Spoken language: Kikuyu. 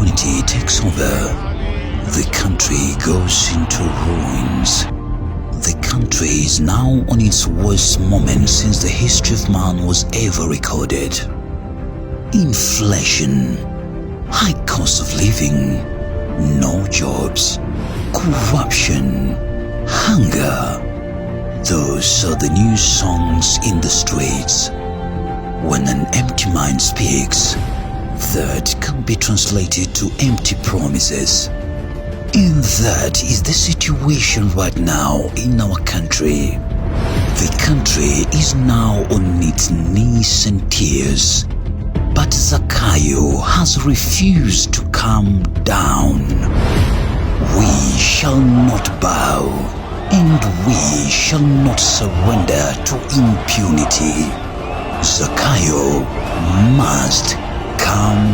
Impunity takes over. The country goes into ruins. The country is now on its worst moment since the history of man was ever recorded. Inflation, high cost of living, no jobs, corruption, hunger. Those are the new songs in the streets. When an empty mind speaks, that can be translated to empty promises. And that is the situation right now in our country. The country is now on its knees and tears. But Zakayo has refused to come down. We shall not bow, and we shall not surrender to impunity. Zakayo must come